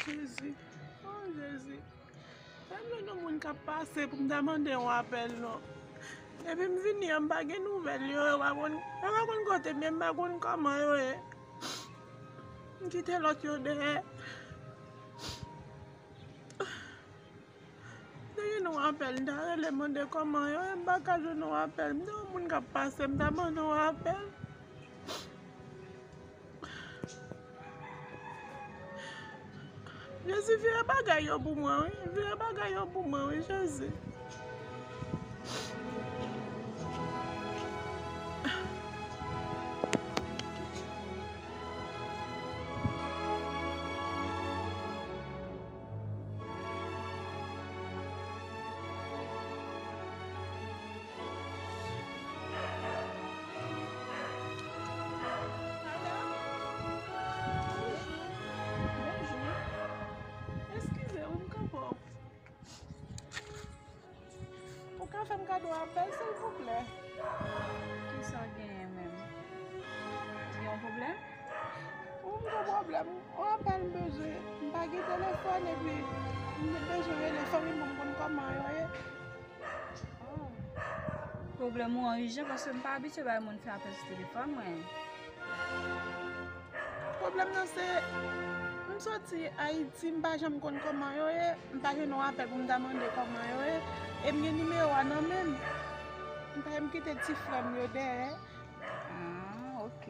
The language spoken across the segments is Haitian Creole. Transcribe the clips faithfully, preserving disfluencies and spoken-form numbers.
Jezi. Oh, Jezi. Pa m jwenn yon moun k ap pase pou m ta mande yon apèl, non. Depi m vini an, m pa gen nouvèl yo. Yo pa konn, yo pa konn kote m ye, m pa konn kòman yo ye. M kite lòt yo dèyè. M te gen yon apèl, m ta rele mande kòman yo ye, m pa ka jwenn yon apèl. M te yon moun k ap pase, m ta mande yon apèl. Jezi, vire bagay yo pou mwen, wi. Vire bagay yo pou mwen, wi, Jezi. Alo? Bonjou. Bonjou. Eskize, ou m kanpe w. Ou ka fè m kado apèl, silvouplè? Kisa w genyen menm? Gen yon pwoblèm? Ou m gen pwoblèm. Yon apèl m bezwen. M pa gen telefòn epi m bezwen rele fanmi m pou m konn kòman yo ye. Oh. Pwoblèm ou an ijan paske m pa abitye bay moun fè apèl sou telefòn mwen. Pwoblèm nan se, m soti Ayiti, m pa janm konn kòman yo ye, m pa jwenn yon apèl pou m ta mande kòman yo ye, e m gen nimewo a nan men m. M pa, m kite ti frè m yo dèyè. Ah, ok.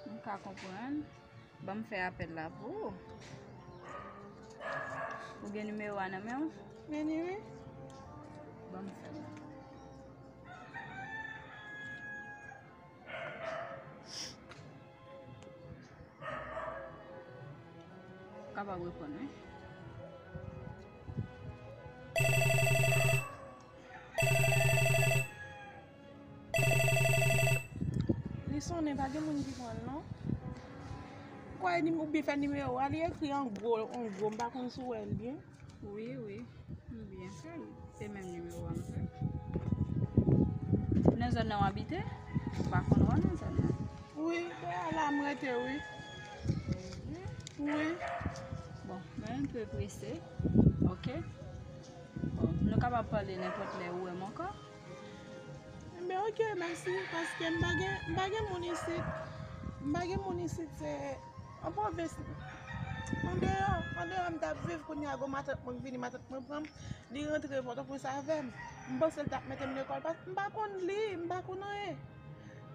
M ka konprann. Ban m fè apèl la pou ou. Ou gen nimewo a nan men w? Gen li, wi. Ban m fè l. Ou kapab reponn, wi. Li sonnen, pa gen moun ki pran l, non. Kwè ni-, ou byen fè nimewo a, li ekri an gwo, an gwo, m pa konn si w wè l byen. Wi, wi, m byen fè l. Se menm nimewo a m fè. Nan zòn nan w abite? M pa konn wè w nan zòn nan. Wi, dèyè la m rete, wi. Wi. Bon, mwen enpe prese. Ok. Bon, nou kapab pale nenpòt lè ou wè m ankò. Enben, ok, mèsi, paske m pa gen, m pa gen moun isit. M pa gen moun isit, se an pwovens. Andeyò, andeyò m t ap viv, kounye a gon matant mwen k vini, matant mwen pran m, li rantre Pòtoprens avè m. M panse l t ap mete m lekòl, paske m pa konn li, m pa konn anyen.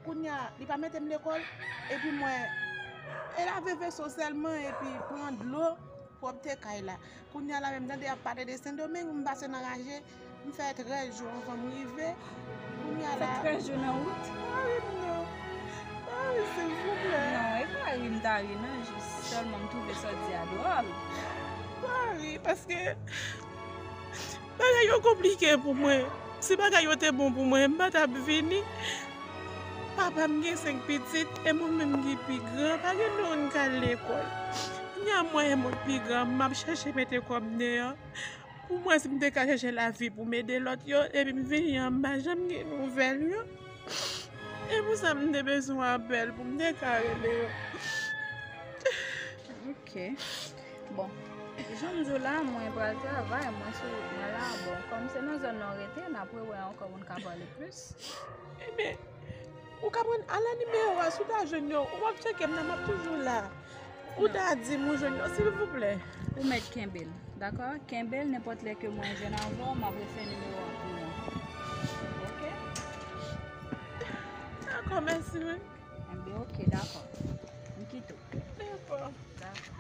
Kounye a, li pa mete m lekòl, epi mwen, e lave veso sèlman, epi pran dlo, pwòpte kay la. Kounye a la menm, tande y ap pale de Sendomeng, m pase nan raje, m fè trèz jou anvan m rive. Kounye a la. Fè trèz jou nan wout? Mari m non. Mari, silvouplè. Non, e pa ri m ta ri non, jis sèlman m twouve sa w di a dwòl. Mari, paske bagay yo konplike pou mwen. Si bagay yo te bon pou mwen, m pa t ap vini. Papa m gen senk pitit, e mwen menm ki pi gran, pa gen youn k al lekòl. Kounye a mwen e mwen k pi gran, m ap chèche mete kò m deyò. Pou mwen, si m te ka chèche lavi pou m ede lòt yo, epi m vini an, m pa janm gen nouvèl yo. E pou sa, m te bezwen apèl pou m te ka rele yo. Ok. Bon, jan m di w la, mwen pral travay, mwen sou wout mwen la. Bon, kòm se nan zòn nan w rete, n ap rewè ankò pou n ka pale plis. Ebyen, ou ka pran, ala nimewo a, si w ta jwenn yo, ou ap tcheke m nan, m ap toujou la. Ou ta di m ou jwenn yo, silvouplè. Ou mèt kenbe l, dakò? Kenbe l, nenpòt lè ke mwen jwenn avè w, m ap refè nimewo a pou ou. Ok? Dakò, mèsi, wi. Enben, ok, dakò. M kite w. Dakò. Dakò.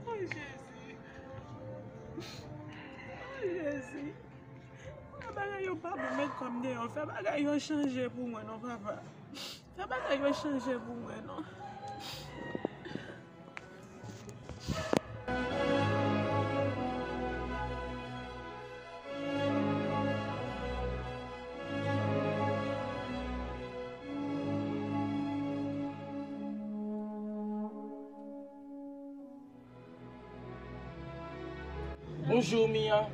Oh, Jezi. Oh, Jezi. Fè bagay yo pa bon, met kò m deyò. Fè bagay yo chanje pou mwen non, papa. Fè bagay yo chanje pou mwen non. Bonjour Mia.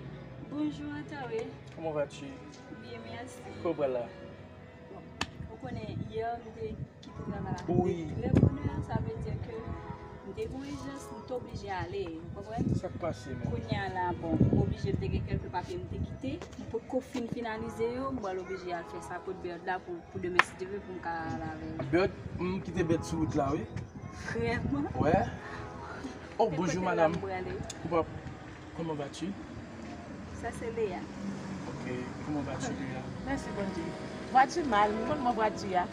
Bonjour Antawe. Comment vas-tu? Bien, merci. Kote w pral la? Bon, ou konnen yè m te kite travay la. Wi. Trè bonè. E gon ijans, m t oblije ale, ou konprann? Sa k pase menm? Kounye a la, bon, m oblije, m te gen kèlke papye m te kite. M potko fin finalize yo, m pral oblije al fè sa kot Bèd la pou, pou demen si Dye vle pou m ka al avè l. Bèd, m kite Bèd sou wout la, wi. Vrèman? Wè. Oh, bonjour madame. Kote la m prale? Ou pa, comment vas-tu? Sa se Leya. Ok, comment vas-tu, Leya? Mèsi Bondye. Vwati mal, m konn mwen vwati a.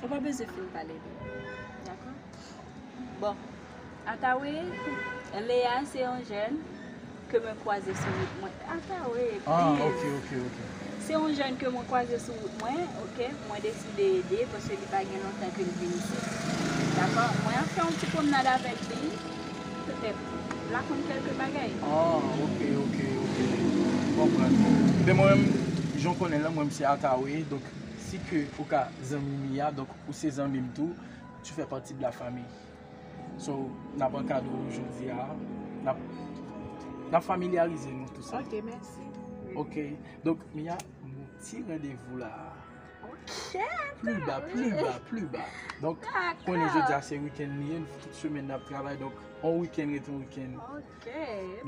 Ou pa bezwen fin pale de li. Dakò? Bon, Atawe, Leya se yon jèn ke mwen kwaze sou wout mwen. Atawe, ah, ok, ok, ok. Se yon jèn ke mwen kwaze sou wout mwen, ok, mwen deside ede paske li pa gen lontan ke l vin isit. Dakò? Mwen ap fè yon ti pwomnad avèk li, petèt l ap konn kèlke bagay. Ah, ok, ok, ok. M konprann. Men mwen menm, jan w konnen l lan, mwen menm se Atawe, donk si ke ou ka zanmi Mia, donk ou se zanmi m tou, tu fais partie de la famille. So, n ap an kado jodi a, n ap, n ap familyarize nou tou sa. Ok, mèsi. Ok, donk Mia, nou ti randevou la. Ok, pli ba, pli ba, pli ba. Donk, konnen jodi a se wikenn li ye, tout semèn n ap travay, donk, on wikenn rete on wikenn. Ok,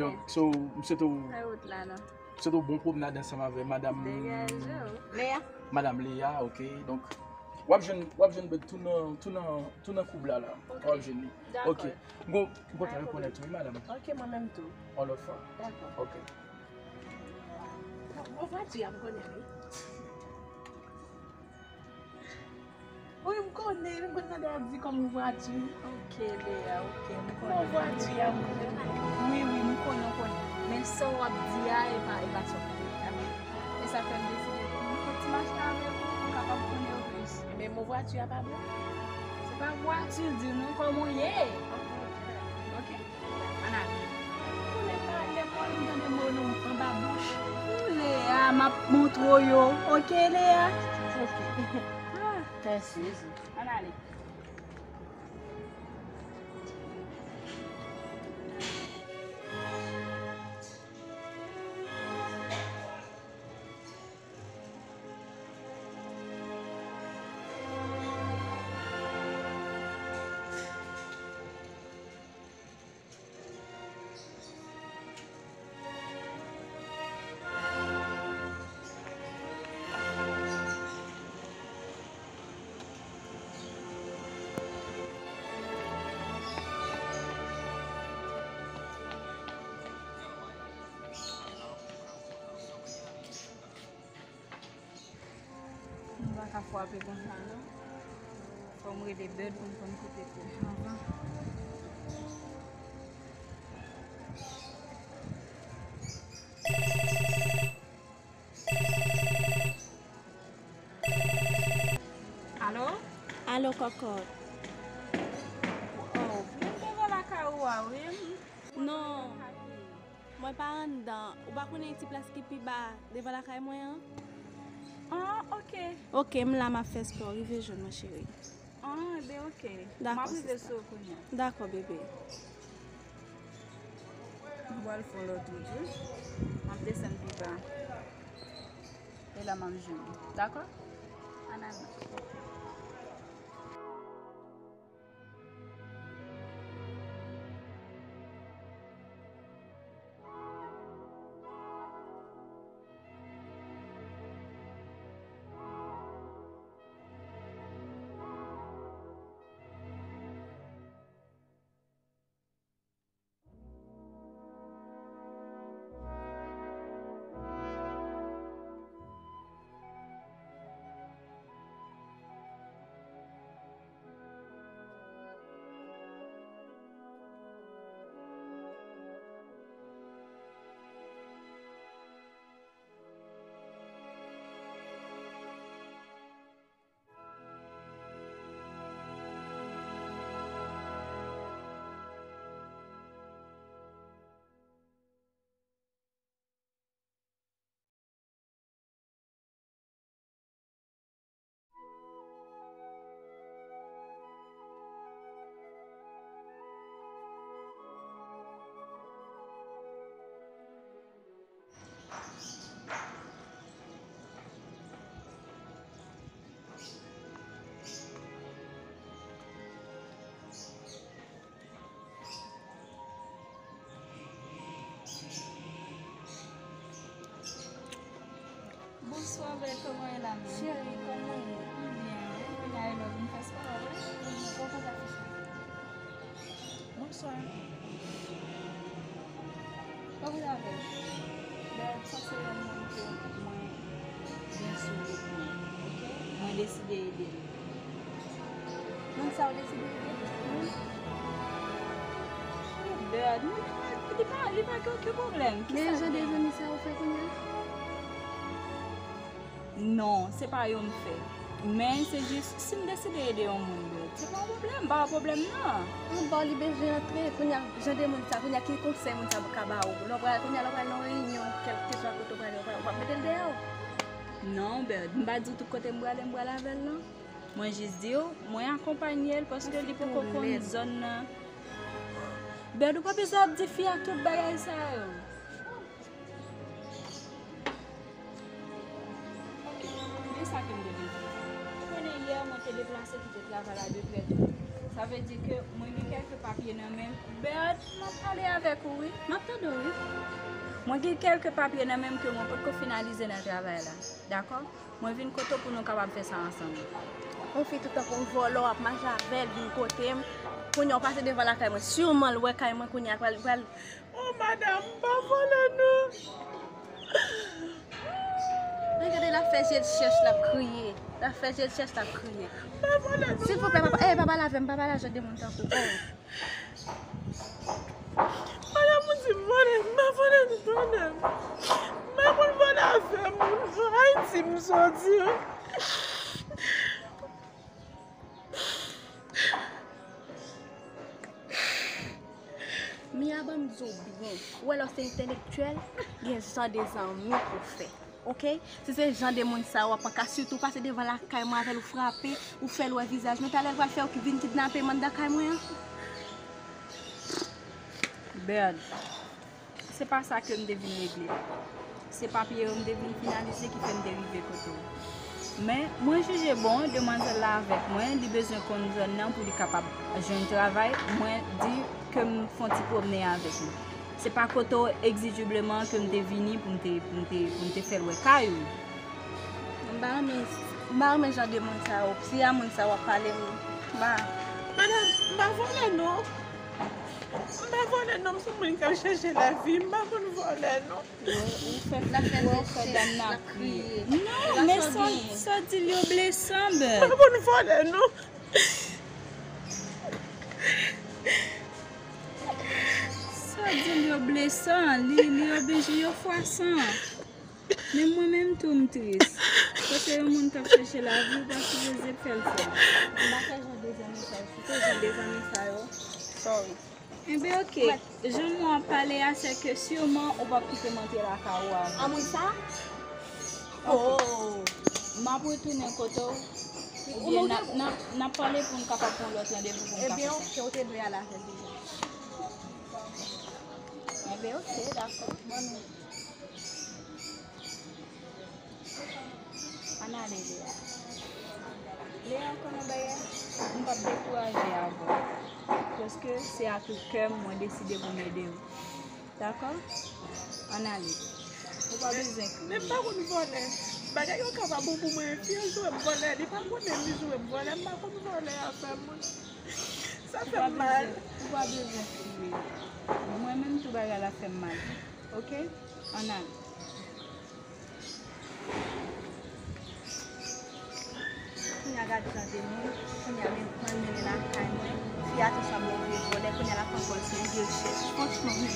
donk, so, m swete w, fè wout la, non. M swete w bon pwomnad ansanm avè madanm, degaje w. Leya. Madanm Leya, ok. Donk, w ap jwenn, w ap jwenn Bèd tou nan, tou nan, tou nan koub la, la. Ok. W ap jwenn li. Dakò. Ok. M gon, m kontan rekonèt ou, wi, madanm. Ok, mwen menm tou. On lòt fwa. Dakò. Ok. Bon, bon, vwati a m konnen, wi. Wi, m konnen, m konn tande y ap di kòman vwati. Ok, Leya, ok, m konnen. Bon, vwati a m konnen. Wi, wi, m konnen, m konnen. Men sa w ap di a, e pa, e pa sa w konnen. E sa fè m deside pou m fè ti mache avè w, pou m kapab konnen w plis. Men mo vwati a pa bon. Se pa vwati di nou, kòman w ye? Ok. Ann ale. Konnen pa lè mwen m tande mo nou anba bouch. Leya, m ap montre w yo. Ok, Leya? Ok. Ah, mèsi. Ann ale. M pa ka frape konsa non. Fò m rele Bèd pou m konn kote pou anvan. Alo? Alo, kòkòt. Oh, vin devan lakay ou a, wi. Non. Mwen pa anndan. Ou pa konnen ti plas ki pi ba devan lakay mwen an? Ah, ok. Ok, m la, m ap fè spò. Rive jwenn mwen, cheri. Ah, ben ok. Dakò, sista. M ap rive sou ou kounye a. Dakò, bebe. M pral fè yon lòt wout, wi. M ap desann pi ba. E la m ap jwenn ou. Dakò? Ann ale. Kòman w ye la menm? Cheri, kòman w ye? M byen wi. Kounye a e lè w vin fè spò a wi. Kòman w konn sa fè sa? Bonswa. Kòman w ye avè l? Bèl, sa se yon moun ke mwen gen sou wout mwen, oke? Mwen deside ede l. Moun sa w deside ede l? Bèl, li pa, li pa, li pa gen okenn pwoblèm. Men jan de zanmi sa ou fè kounye a? Non, se pa yo m fè. Men se jis, si m deside ede yon moun, Bèl, se pa yon pwoblèm, m pa wè pwoblèm nan. Anba w li bezwen antre, kounye a, jan de moun sa, kounye a ki konsèy moun sa ka ba ou? Lè w pral, kounye a, lè w pral nan yon reyinyon, kèlkeswa kote w prale, w pral, w ap mete l dèyè w? Non, Bèl, m pa di w tout kote m prale, m pral avè l, non. Mwen jis di w, mwen akonpanye l paske li poko konn zòn nan. Bèl, ou pa bezwen ap di fi a tout bagay sa yo. Ok, men sa ke m te vin di. Ou konnen yè mwen te deplase kite travay la de trè to. Sa vle di ke mwen gen kèlke papye nan men m. Bèl, m ap pale avèk ou wi. M ap tande w wi. Mwen gen kèlke papye nan men m ke mwen potko finalize nan travay la. Dakò? Mwen vin kote w pou nou kapab fè sa ansanm. Yon fi tout tankou yon vòlò ap mache avè l, vin kote m. Kounye a w pase devan lakay mwen. Siman l wè kay mwen kounye a pral, pral. Oh, madanm, m pa vòlè non. Men gade l ap fè je l chèch, l ap kriye. L ap fè je l chèch, l ap kriye. M pa vòlè non. Silvouplè, papa, eh, pa pale avè m, pa pale a jan de moun tankou w. Oh. Madanm ou di m vòlè, m pa vòlè non, madanm. M pa konn vòlè afè moun non, Ayiti m soti. Mia, ban m di w byen, ou wè lè w se entèlektyèl, gen jan de zanmi pou w fè. Oke? Si se jan de moun sa yo w ap pran ka, sitou w pase devan lakay mwen avè l, ou frape, ou fè l wè vizaj mwen, talè l pral fè w vin kidnape m anndan kay mwen an. Bèl, se pa sa ke m te vin regle. Se papye yo m te vin finalize ki fè m te rive kote w. Men, mwen jije bon, demwazèl la avèk mwen, li bezwen konn zòn nan pou li kapab jwenn travay, mwen di ke m fè yon ti pwomnen avèk li. Se pa kote w egzijibleman ke m te vini pou m te, pou m te, pou m te fè l wè kay ou. M pa renmen, m pa renmen jan de moun sa yo. Si a moun sa w ap pale, m pa. Madanm, m pa vòlè non. M pa vòlè non, m se moun k ap chèche lavi, m pa konn vòlè non. Ou fè, ou fè dam nan ap kriye. Non, men sa, sa w di l yo blesan, Bèl. M pa konn vòlè non. Sa w di l yo blesan, li, li oblije yo fwasan. Men mwen menm tou m tris. Paske yon moun k ap chèche lavi, ou pa sipoze fè l sa. M pa fè jan de zanmi sa yo, site jan de zanmi sa yo. Sorry. Enben oke, jan mwen ap pale a, se ke siman ou p ap kite m antre lakay ou avè m. A moun sa? Oke. M ap retounen kote w. Ebyen, n ap, n ap, n ap pale pou n kapab pran lòt randevou pou n ka fè sa. Ebyen oke, ou te dwe al avè l deja. Enben oke, dakò. Bon, nou. Ann ale, Lea. Lea, ou konn yon bagay? M p ap dekouraje avè w. Paske se a tout kè m mwen deside pou m ede w. Dakò? Ann ale. Ou pa bezwen kriye. Men m pa konn vòlè. Bagay yo ka pa bon pou mwen. Fi an joure m vòlè. Li pa konnen li joure m vòlè. M pa konn vòlè afè moun. Sa fè m mal. Ou pa bezwen kriye. Mwen menm tou bagay la fè m mal. Oke? Ann ale. Kounye a gade jan de moun, kounye a men pran l mennen lakay mwen. Fi a te sanble yon vye vòlè, kounye a l ap pran kò l se yon vye chèch. Franchman, men